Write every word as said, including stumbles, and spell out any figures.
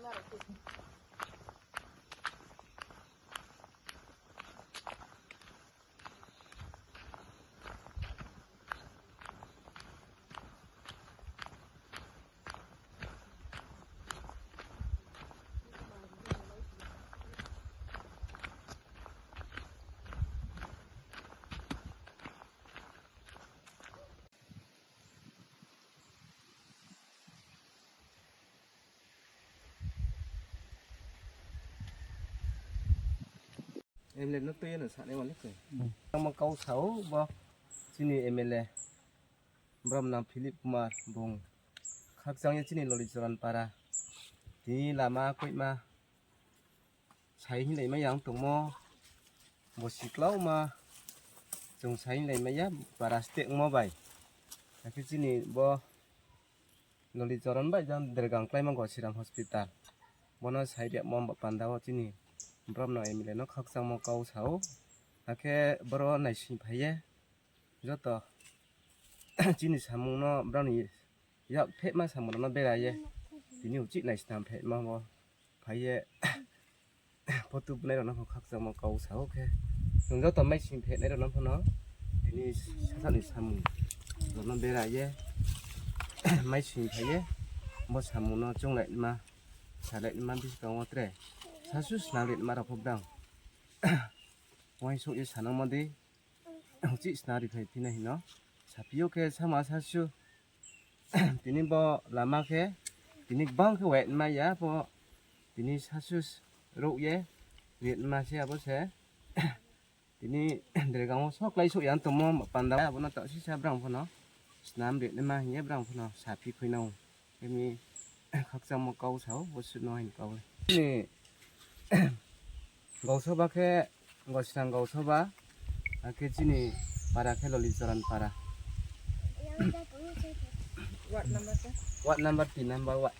M L A no tui ye no sanai mani khe. Tangmo kau sao bo chini M L A. Brom nang Philip Kumar bung khakchang ye chini Lolichoran para. Tini lama koihma sai hinglai mai yang tongmo. Bo siklauma chung sai hinglai mai ya para steh ongmo bai. Akhe chini bo Lolichoran bai jang dergang kláima Gosiram hospital. Bono sai riamo ba panda wo chini brom no M L A no khakchangmo kau sao. Akhe boro naising phai ye joto chini samung no brao ni yak phehma samung rao no bera ye tini uchih naisnam phehma wo phai ye photo bunai rao no pho khakchangmo kau sao khe. Chung joto maising phehnai rao no pho no tini sasa ni samung rao no bera ye maising phai ye bo samung no chounglai ma, salai ma buskang wo tre sasu snam ri ma rao pho brang uaingsouh ye sanangmo dei. Uchih sna ri phai phi nai hing no saphi ou khe sama sasu. Tini bo lama khe tini gbang khe wet ma ya pho, tini sasu rouh ye ri ma se abo se. Tini dergang wo so kláisouh ya tongmo panda abo no taoh sisa brang pho no snam ri ma hing ye brang pho no saphi khui nang. Tini khakchangmo kau sao bo suh no hing kau. Chini gausoba khe Gosiram gausoba, akhe chini para khe Lolichoran para. Ward number tin number ward.